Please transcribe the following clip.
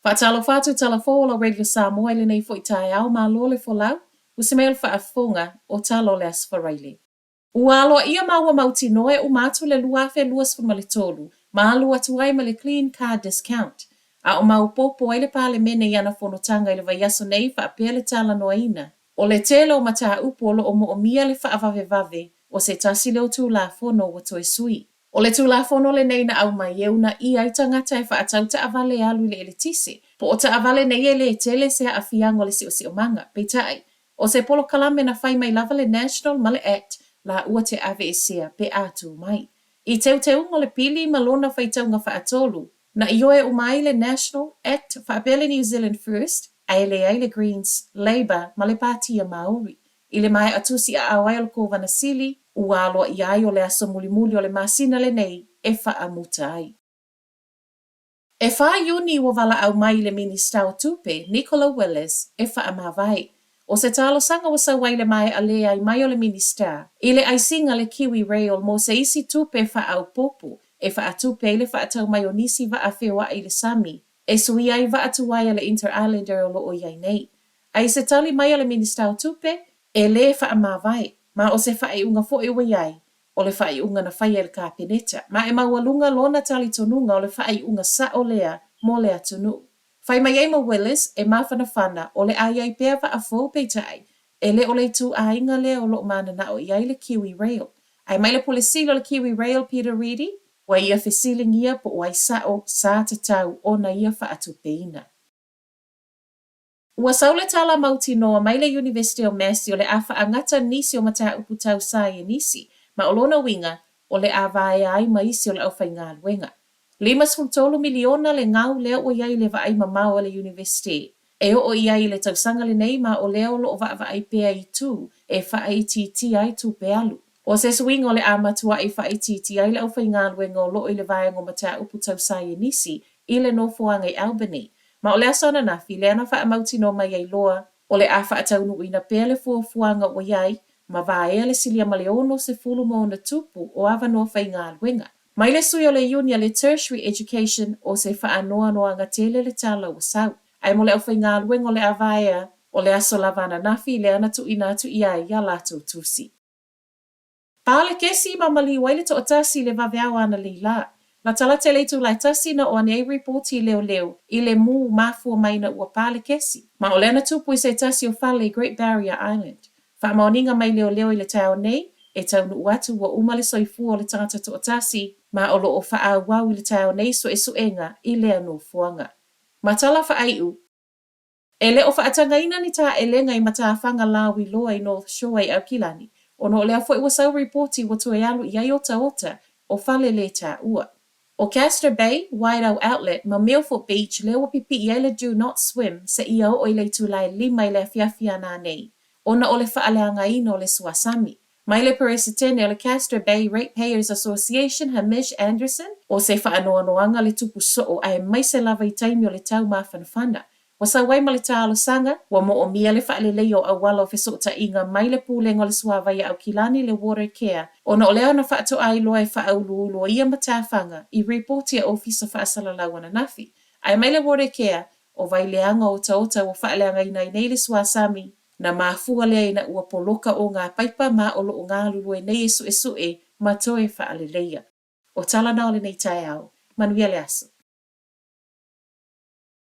Faatalofa atu tala fou o la Radio Samoa i lenei foi taeao, malo le folau, usi mai o le faafofoga o tala o le Aso Faraile. Ua aloaia ma ua mautinoa e uma atu le 2023 ma alu atu ai ma le Clean Car Discount, a o maopoopo ai le Palemene i ana fonotaga i le vaiaso nei faapea le talanoaina o le tele o mataupu o lo o moomia le faavavevave o se tasi lea o Tulafono ua toe sui. O le Tulafono lenei na aumai e uunaia ai tagata e faatau taavale e alu i le eletise, po o taavale nei e le tele se aafiaga o le siosiomaga. Peitai, o se polokalame na fai mai lava le National ma le Act laua te aveesea pe a tu mai. I teuteuga o le pili ma lona faitauga faatolu, na ioe uma ai le National, Act faapea le New Zealand First, ae leai le Greens, Labour ma le Pātia Māori. I le maea tusi aao ai o le Kovana Sili, ua aloaia ai o le aso mulimuli o le masina lenei e faamuta ai. E 4 Iuni ua valaau mai i le Minista o Tupe, Nicola Willis, e faamavae. O se talosaga ua sau ai le maea leai mai o le Minista i le aisiga a le Kiwi Rail mo se isi tupe faaopoopo e faatupe ai le faatau mai o nisi vaa feoai i le sami e suia ai vaa tuai a le Interislander o lo o i ai nei. A i se tali mai a le Minista o Tupe, e lē faamavae, ma o se faaiuga foi ua i ai, o le faaiuga na faia e le Kapeneta, ma e maualuga lona talitonuga o le faaiuga sao lea mo le atunuu. Fai mai ai ma Willis, e mafanafana, o le a i ai pea vaa fou peitai, e le o le ituaiga lea o lo o mananao i ai le Kiwi Rail. Ae mai le Pule Sili o le Kiwi Rail Peter Reedy, ua ia fesiligia po o ai sao sa tatau ona ia faatupeina. Ua sau le tala mautinoa mai le Iunivesite o Massey o le a faagata nisi o mataupu tau saienisi, ma o lona uiga, o le a vaea ai ma isi o le aufaigaluega. 53 miliona le gau lea ua i ai i le vaai mamao a le Iunivesite e oo i ai i le tausaga lenei ma o lea o lo o vaavaai pea i itu e faaitiitia ai tupe alu. O se suiga o le a matuai faaitiitia ai le aufaigaluega o lo o i le vaega o mataupu tau saienisi i le nofoaga i Albany. Ma o le aso ananafi lea na faamautinoa mai ai loa o le a faataunuuina pea le fuafuaga ua i ai ma vaea le silia ma le 60+ o avanoa faigaluega. Mai le sui o le iuni a le Tertiary Education o se faanoanoaga tele le tala ua sau. Ae mo le aufaigaluega o le a vaea, o le aso lava ananafi lea na tuuina atu i ai a latou tusi. Pa le kesi ma maliu ai le toatasi i le vaveao analeila lā. Latalata i le itula e tasi na oo ane ai ripoti i leoleo i le mū mafua mai ina ua pa le kesi. Ma o lea na tupu i se tasi o fale i Great Barrier Island. Faamaoniga mai leoleo i le taeao nei, e taunuu atu ua uma le soifua o le tagata toatasi ma o lo o faaauau i le taeao nei suesuega i lea nofoaga. Ma tala faaiu. E le o faatagaina ni taelega i matafaga lauiloa i North Shore i Aukilani, ona o lea foi ua sau ripoti ua toe alu i ai otaota o fale lē taua. ʻO Castor Bay, Wairau Outlet ma Milford Beach lea ua pipii ai le Do Not Swim seia oo i le itula e lima i le afiafi a nanei, ona o le faaleagaina o le suasami. Mai le Peresetene o le Castor Bay Ratepayers Association Hamish Anderson, o se faanoanoaga le tupu soo aemaise lava i taimi o le tau mafanafana. Ua sau ai ma le talosaga, ua moomia le faaleleia o auala o fesootaiga mai le Pulega o le Suavai a Aukilani le Watercare ona o lea na faatoa iloa e faauluulu o ia matafaga i ripoti a Ofisa Faasalalau ananafi. Ae mai le Watercare, o vaileaga otaota ua faaleagaina ai nei le suasami, Na mafua lea ina ua poloka o ngā paipa ma o lo o galulue nei e suesue ma toe faaleleia. O tala na o lenei taeao. Manuia le aso.